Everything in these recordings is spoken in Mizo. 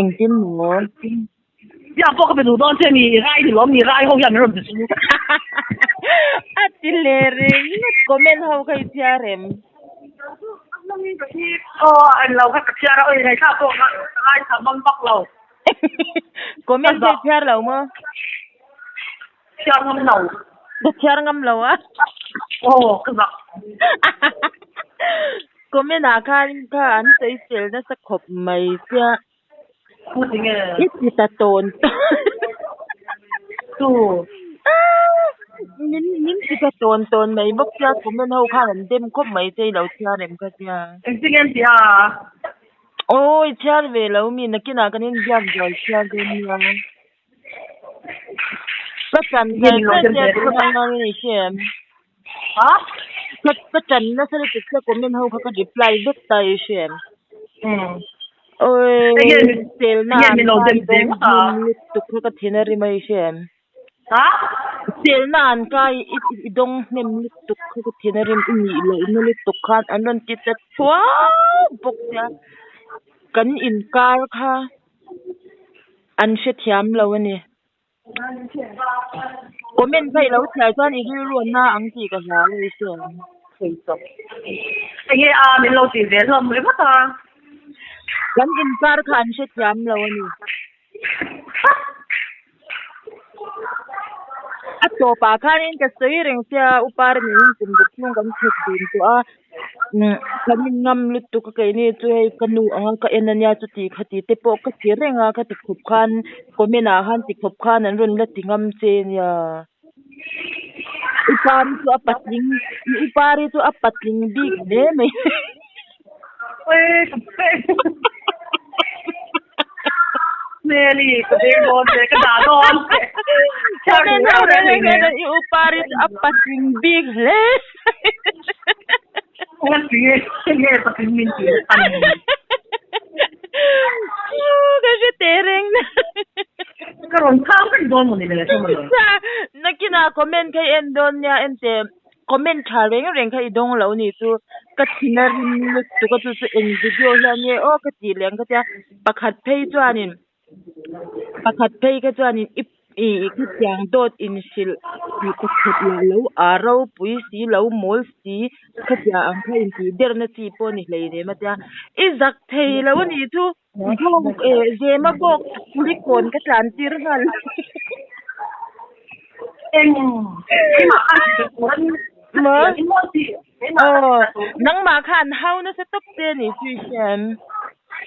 Engtin maw? Biak pawh ka pe duh dawn che mi, i rai ni lawm ni, rai ho hian min rawn ti chu. A ti leh ringawt, comment ho kha i chhiar em? Aw en lo kha ka chhiar a, oi ngaihthlak pawh ka ngaithla mang vak lo. Comment kha i chhiar lo maw? Chhiar ngam lo. Ka chhiar ngam lo a. Aw ka zak. Comment ah khan kha an sawi fel nasa khawp mai sia. I ti ta tawn tawn. Tu. Min min ti ta tawn tawn mai bawk sia comment ho khan an dem khawp mai che i lo chhiar em kha sia. Engtin nge an ti a? Aw i chhiar ve lo mi nakinah kan inbiak zual chhiar dawn nia. Ka chan char char sia tuna nga nge i hria em? Ka ka chan nasa lutuk sia comment ho kha ka reply vek ta i hria em? Awii selna an kai dawng hnim lutuk kha ka thin a rim a i hria em? Selna an kai i dawng hnem lutuk kha ka thin a rim i nih lohna lutuk khan an rawn ti ta thuau bawk sia kan inkar kha. An hrethiam lo a ni. Comment kha i lo chhiar chuan i rilru a na ang tih ka hlau a i hria ang. Enge a min lo tih ve hlawm ringawt a. Kan inkar kha an hrethiam lo a ni. A tawpah khanin ka sawi reng sia upa rin in kum ruk chhung kan chhuk dun tawh a kan in ngam lutuk a keini chu hei ka nu anga ka en ania chuti khati te pawh ka ti reng a ka ti khawp khan comment ah khan ti khawp khan an rawn la ti ngam che nia upari chu a patling upari chu a patling bik hle mai. Mary ka veng dawn che ka dah dawn che. Comment ho reng reng hian i upari chu a patling bik hle. Nge patling min tih a ni. Ka hre teh reng na. Ka rawn chhang vek dawn maw ni le chu mawle. Nakinah comment kha i en dawn nia en teh. Comment tha reng reng kha i dawng lo ni chu ka thin a rim lutuk a chu chu eng video hian nge aw ka tih leh ang ka tia pakhat phei chuanin pakhat phei kha chuanin i ih khatiang dawt inhrilh tih ka khat lah lo a ropui si lo mawl si khatiang ang kha intih derna chi pawh a ni hleinem a tia i zak thei lo a nih chu bawk eh zema bawk kulikawn ka tlan tir nghal. Maw? Aw, nangmah kha an hau nasa tawp che a ni chu i hria em?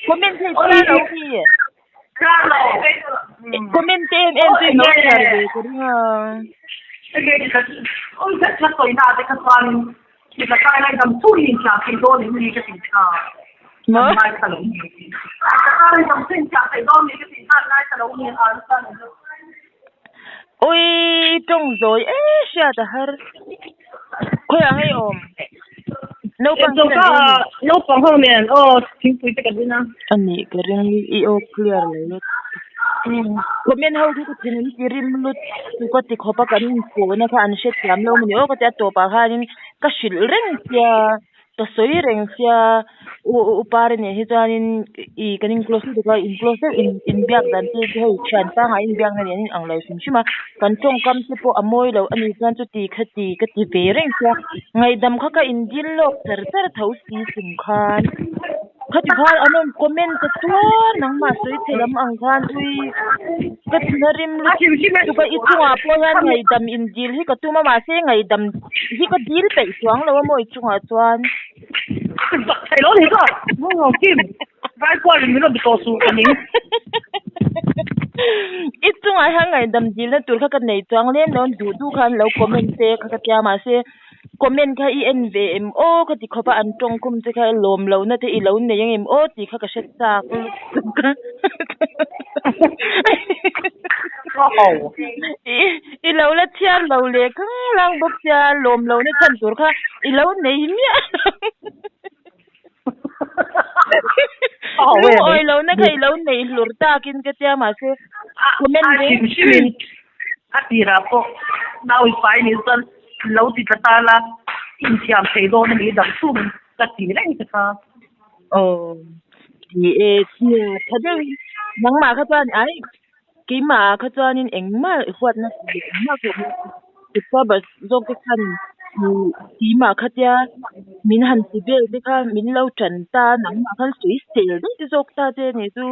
Comment thei chhiar lo khi. Comment te em em chu i lo chhiar ve ka ring a. Maw? Ui tawng zawi e hriat a har. Khawiah nge i awm? Naupang hi kan en a. Naupang ho nen aw thingpui te kan in a. A nih ka ring i aw clear lo lut. Comment ho khi ka thin an ti rim lut chu ka ti khawp a kan inpawhna kha an hrethiam lo maw ni aw ka ti a tawpah khanin ka hrilh reng sia. Ka sawi reng sia u upa ri nen hi chuanin ih kan in close lutuk a in close deuh in inbiak dan te chu hei thian pangah inbiakna nen a inang lo hrim hrim a kan tawngkam te pawh a mawi loh a nih chuan chuti khati ka ti ve reng sia ngaihdam kha ka indil lawk char char tho si chung khan khati khan an rawn comment ta chuan nangmah sawi chhe lam ang khan ui ka thin a rim lutuk a i chungah pawh hian ngaihdam indil hi ka tum a mahse ngaihdam hi ka dil peih chuang lo a maw i chungah chuan. Zak thei lo ni chuan maw maw Kim vai kual in min rawn ti tawh suh ka ning. I chungah hian ngaihdam dilna tur kha ka nei chuang lem lo duh duh khan lo comment che kha ka tia mahse comment kha i en ve em aw ka ti khawp a an tawngkhum che kha lawm lohna te i lo nei ang em aw tih kha ka hre chak lutuk a. I lo la chhiar lo leh kang lang bawk sia lawm lohna chhan tur kha i lo nei miah lo. Lungawi lohna kha i lo nei hlur takin ka tia mahse comment reng. A hrim hrimin a tirah pawh nauipai nih chuan lo ti tla ta la inthiam thei dawn a ni dang chhung ka ti reng che kha. Aw, ti e, tia tha deuhin Nangmah kha chuan ai keimah ah kha chuanin engmah huatna leh engmah ka awm lo. Subscribers zawk te khan keimah khatia min han ti vel te kha min lo tan ta nangmah khan sawi sel daih te zawk ta che nih chu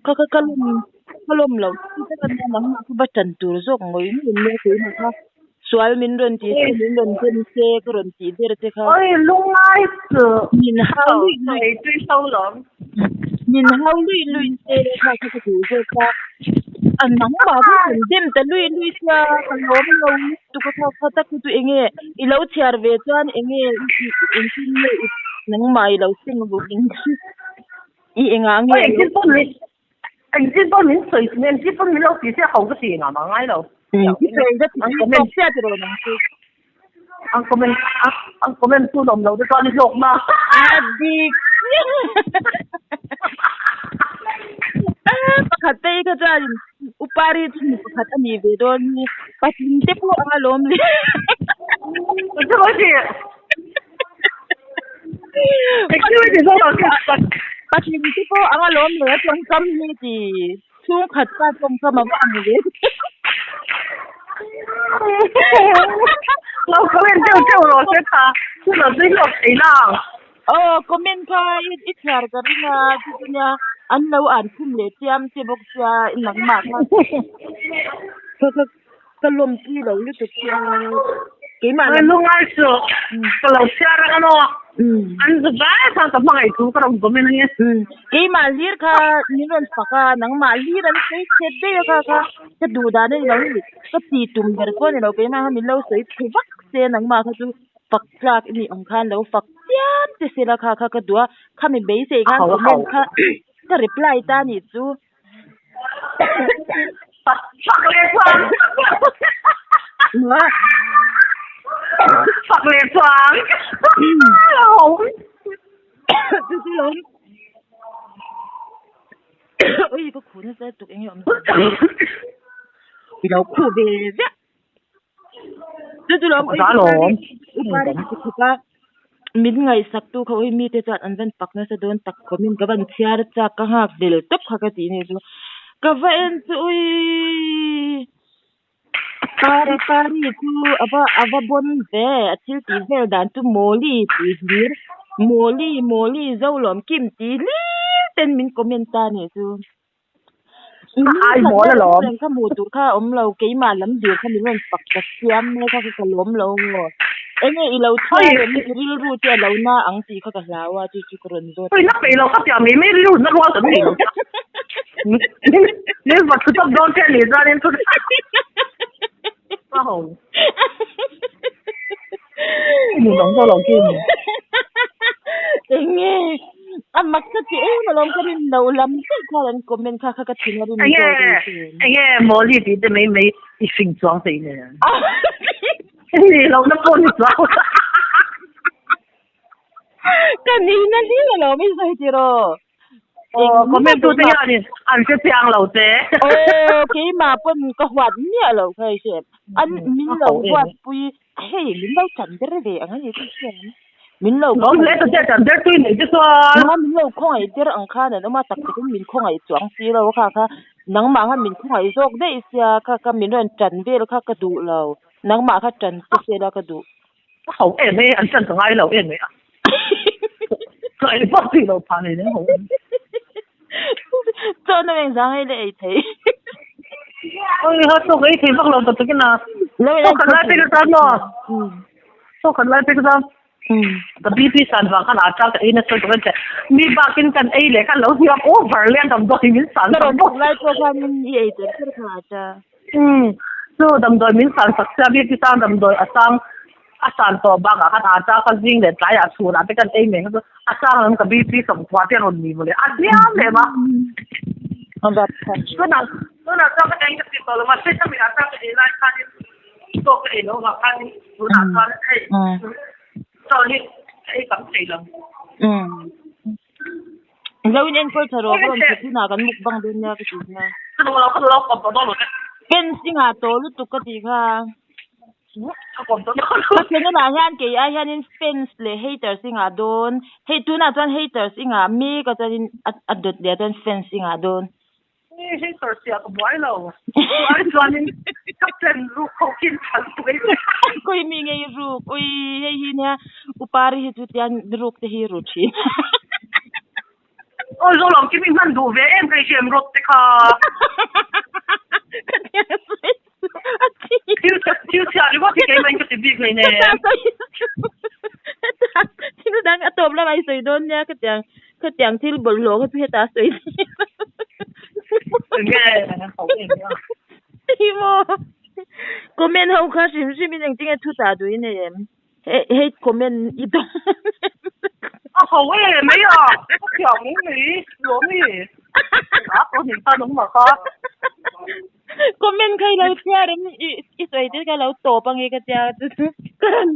kha kha ka lawm ka lawm loh chi tak a nia nangmah kha va tan tur zawk ngawih ngawih nia keimah kha sual min rawn ti se min rawn dem se ka rawn tih ber te kha. Oi lungai chu Min hau luih luih sawi tui hlo lawm. Min hau luih luih se kha kha ka duh zawk a, a nangmah kha kan dem ta luih luih sia ka lawm lo lutuk a kha kha tak hi chu enge i lo chhiar ve chuan enge i engtin nge i nangmah i lo seng vuk i engah nge Oi engtin pawn min engtin pawn min sawi engtin pawn min lo ti se ho ka ti engah mah ngai lo. I sawi ka ti tui tawk chiah tiraw nang chu. An comment an comment tu lawm lo te chuan i hlawk na. A dik chiang. Pakhat te hi kha chuan Upari chu mi pakhat a nih ve dawn hi patling te pawh anga lawm le. Patling te pawh anga lawm le a tawngkam hi ti. Chhungkhat pa tawngkam a va ang ve. Lo comment deuh deuh rawh se tha chu lo zui lawk thei la ang. Aw comment kha i chhiar ka ring a chu chu nia an lo an khum leh chiam che bawk sia i nangmah kha ka ka ka lawmpui lo lutuk che a keimah lam lungai chu ka lo chhiar ang emaw an za vai khan ka hmangaih thu ka rawn comment ange keimah hlir kha min rawn fak a nangmah hlir an sawi chhe daih a kha kha ka duh dan a ni lo ni ka ti tum ber pawh a ni lo keimah kha min lo sawi chhe vak se nangmah kha chu fak tlak i nih ang khan lo fak chiam che sela kha kha ka duh a khami beisei khan comment kha ka reply ta a nih chu. Fak leh chuang. Fak leh chuang. Oi ka khu nasa tuk eng nge awm i lo khu ve ziah. Chu chu lawm oi upari ti khawp a min ngaihsak tu kha oi mite chuan an van pak nasa dawn tak khawp in ka van chhiar chak ka nghak vel tawp kha ka tih ni chu ka va en chu ui pari pari chu a va a va bawn ve a thil tih vel dan chu mawli tih hlir mawli mawli zo lawm kim tih hlir ten min comment ta a nih chu. Ai mawl alawm. Ka hmuh tur kha a awm lo, keimah lam dir kha min rawn fak ta siam mai kha ka lawm lo maw. Enge i lo chhiar em i rilru te a lo na ang tih kha ka hlau a, chu chu ka rawn zawt. Ui na peih lo kha piah mai mai rilru na rual kan nei lo. Min va thu tawp dawn che a nih chuan in thu ka ho. Ni dang zawk lo khi ni. Enge a mak ka ti em alawm ka rin lo lam daih khan an comment kha kha ka thin a rin zawk a ni. Enge Mawli tih te mai mai i fing chuang thei nen. Ni lo na pawh ni chuang. Ka ni na hlim alawm i sawi tiraw. Aw comment tu te hianin an hre chiang lo che. Aw keimah pawn ka huat miah loh kha hei hre an min lo huat pui hei min lo chan ber ve ang a ni chu hriat ang min lo Lawm hle ta che chan ber tui nei te chuan. Nangmah min lo khawngaih ber ang khan an awm a tak takin min khawngaih chuang si lo kha kha nangmah kha min khawngaih zawk daih sia kha kha min rawn tan vel kha ka duh lo nangmah kha tan te sela ka duh. Ka ho em e, an chan ka ngai lo em e a. Ka ei vak tih loh phah nei ho em. Chaw na meng zang ei leh ei thei. Oi ha chaw ka ei thei vak lo tak takin a. Chaw khat lai pek a chuan maw. Chaw khat lai pek a chuan ka BP san vang khan a chang ka ei nasa tawh che. Mi bakin kan ei leh khan lo hniam over leh a damdawi min san sak bawk. Lai pawh khan i ei tel kher kha a cha. Umm chu damdawi min san sak sia bik hi chuan damdawi a sang a san tawh bakah khan a chang kha zing leh tlaiah chhunah te kan ei mai kha chu a sang lam ka BP sawmkua te a rawn ni mawle a hliam leh ma. Tunah tunah chuan ka eng ka ti tawh lo mahse ka mi a chang ka ei lai khanin chaw ka ei loh vang khanin tunah chuan hei chaw hi ka ei tam thei lo. Zo in enkawl tha rawh ka rawn thut hunah kan mukbang dawn nia ka ti kha. Ka duh lo ka duh lo kawm tawh dawn lo che. Fans i ngah tawh lutuk ka ti kha. Ka kawm tawh dawn lo. Ka channel ah hian kei ai hianin fans leh haters i ngah dawn. Hei tunah chuan haters i ngah mek a chuanin a dawt leh ah chuan fans i ngah dawn. Hater sia ka buai lo. Chu ai chuanin ka plan ruk ho khi thal tuk ei. Khawi mi nge i ruk? Ui hei hi nia Upari hi chu tiang ruk te hi ru thin. Awi zo lo kim i hman duh ve em ka i hriam rawt te kha. Ka tiang sawi chu a chi. Thil thil chhia ringawt hi keimah in ka ti bik hleinem. Ka ta sawi chu heta thil dang a tawp lamah i sawi dawn nia ka tiang ka tiang thil bawlhhlawh kha chu heta sawi zel. Enge ho em nia. Hi maw comment ho kha hrim hrim in engtin nge thu tah duh i nei em? Hei hei comment i dawng A ho e mai a, ka thiam mai mai lawm i. A ko nih kha nangmah kha. Comment kha i lo chhiar em i i sawi te kha lo tawp ange ka tia chu chu ka rawn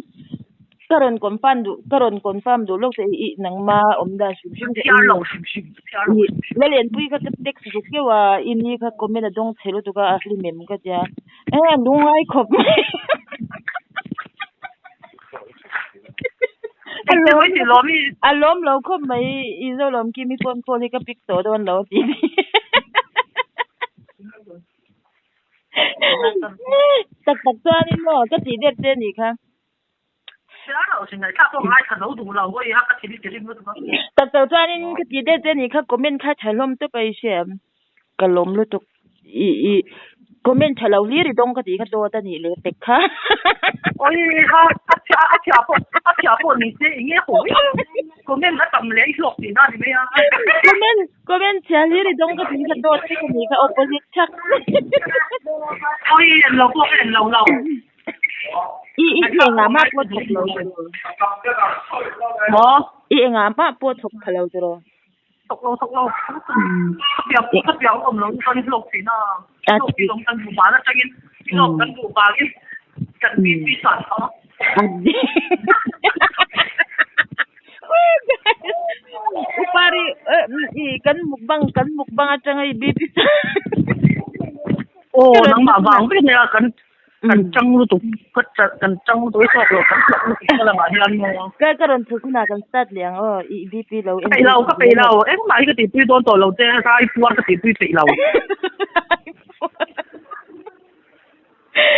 ka rawn confirm duh ka rawn confirm duh lawk che i nangma awm dan hrim hrim kha i lo hrim hrim chhiar lo hrim hrim. Lallianpui kha ka text zuk deuh a i ni kha comment a dawng chhe lutuk a a hlim em ka tia. E a lungngai khawp mai. A lawm lo khawp mai i zo lawm kim i phone call hi ka pick tawh dawn lo a ti. Tak tak chuanin maw ka tih dep che nih kha. Tak tak chuanin ka tih dep che nih kha comment kha tha hlawm tawp a i hria em? Ka lawm lutuk i i comment tha lo hlir i dawng ka tih kha dawt a nih leh pek kha. Oi ha a chhia a chhia pawh a chhia pawh ni se enge haw comment a tam leh i hlawk tih na ni mai a. Comment comment chhia hlir i dawng ka tih kha dawt vek a nih kha opposite thak. Oi en lo pawh ka en lo lo. I i engah mah pawh thawk lo tiraw? Maw? I engah mah pawh thawk pha lo tiraw? Thawk lo thawk lo. Ka piang ka piang awm lo chuan hlawk thin a. Hlawk thin awm kan duh van atangin hlawk kan duh vangin kan BP san kha. Upari i kan mukbang kan mukbang atanga i BP san. Aw nangmah vang vek nia kan Kan chang lutuk ka kan chang lutuk i chhuak lo kan hlauh lutuk ka lamah hian maw. Ka ka rawn chhuk hunah kan start leh ang aw i BP lo en. Ka peih lo ka peih lo engmah hi ka tihpui dawn tawh lo che rai puar ka tihpui peih lo.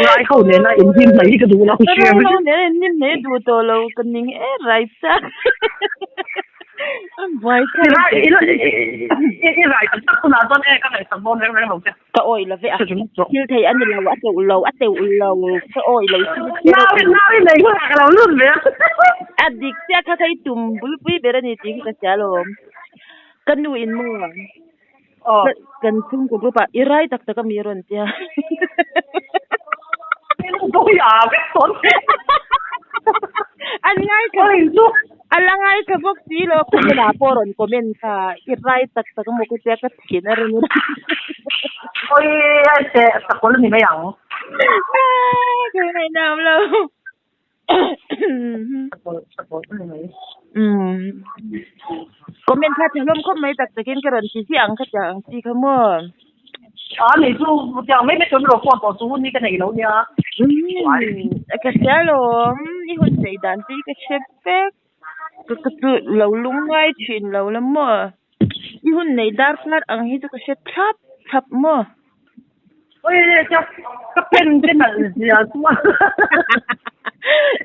Rai ho nena inhnim mai hi ka duh lo hriam. Rai ho nena inhnim mai duh tawh lo ka ning e rai chak. Buai chak. I i rai tak tak hunah chuan e ka ngaihsak dawn reng reng lo che. Ka awih lo ve a, thil thei a ni lo, a teuh lo, a teuh lo, ka awih lo chu Nau nau i nei hunah ka lo lut ve a. A dik chiah kha kha i tum bulpui ber a ni tih hi ka hria alawm. Ka nu in maw kan chhungkaw group ah i rai tak tak a mi rawn tia. An ngaithla A la ngaithla bawk si lo, comment ah pawh rawn comment kha, i rai tak tak emaw ka tia ka thin a ring in. Oi ai te sakawlh a ni mai ang. Ka ngaihna awm lo. Sakawlh sakawlh a ni mai. Umm comment kha tha hlawm khawp mai tak takin ka rawn ti ziah ang kha tiang ang chi kha maw. A nei chu tiang mai mai chuan rawh phone tawh chu hun hi ka nei lo nia. Umm ka hria alawm i hun chei dan te hi ka hre vek ka ka chu lo lungngai thin lo la maw i hun nei dar kar ang hi chu ka hre thlap thlap maw. Oi ka ka pen te nalh zia chu a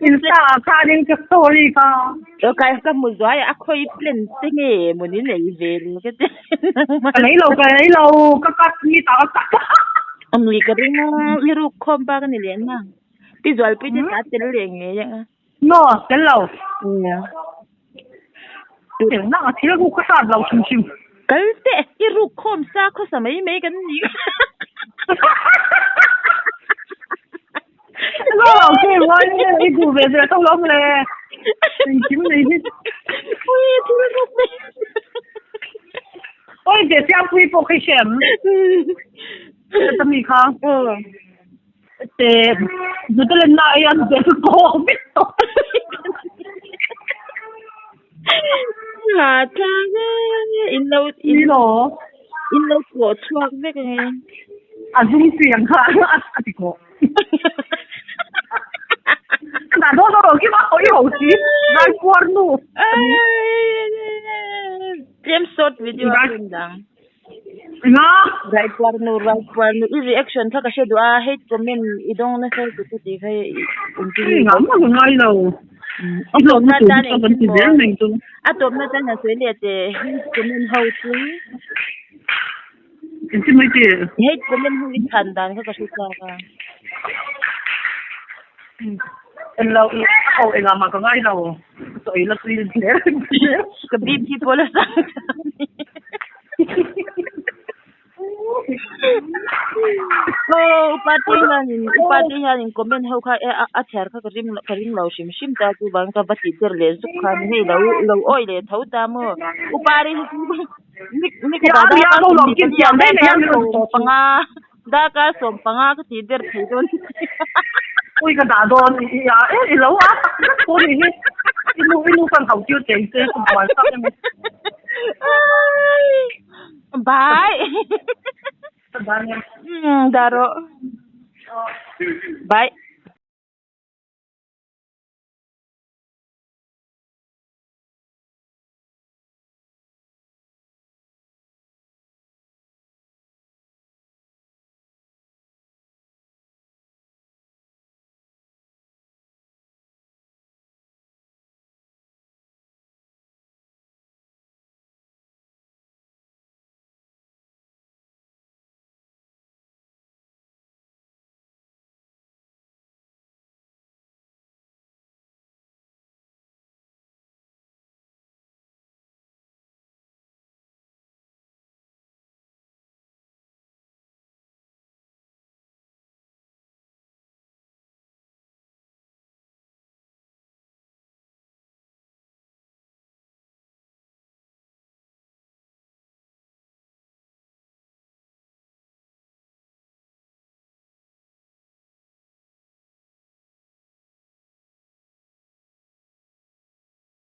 insta ah khanin ka story kha. Aw kai ka hmu zuai a khawi plan te nge mawni nei ve le ka ti Ka nei lo ka nei lo ka cut mi ta ka cut A nui ka ring a i ruk khawm bak a ni leh na Pi Zualpui te ta tel leh ngei ang a. No tel lo. Tel nak a thil ruk ka hrat lo hrim hrim. Kal teh i ruk khawm sa khawsa mai mai kan ni. Lo lo ke ngai nge i duh ve ve tho lo le. Engkim nei hi. Ui thil ruk mai. Oi je siam pui pawh khi hrem. Ta mi kha. Te nutelen na ai an zel ko vek tawh. Ha tha nge in lo in lo in lo kawh chhuak vek ange. A zum chiang kha a ti kawh. Ka dah dawn lo ki ma hawi ho si. Rai puar nu. Tlem short video a rin dang. Enga? Right puar nu, right puar nu. I reaction kha ka hre duh a, hate comment i dawng nasa lutuk ka tih kha i engtin nge Engah mah ka ngai lo. A tawpna tan engtin maw? A tawpna tan han sawi leh teh hate comment ho chu. Engtin mai tih? Hate comment ho i chhan dan kha ka hre chak a. En lo i ho engah mah ka ngai lo. Ka ei la tui hle. Ka BP pawh la sang ta ni. Aw upa te hianin upa te hianin comment ho kha a chhiar kha ka ring ka ring lo hrim hrim ta chuvang ka va tih der leh zuk khan hei lo lo awi leh tho ta maw upa ri hi chu ni ni khat ah darkar sawmhnih pali ah darkar sawmpanga darkar sawmpanga ka tih der thei dawn Ui ka dah dawn i a e i lo a tak tak pawh ni hi i nu i nu khan hau tir cheng che ka buai tak em. Bye. Daro. Bye.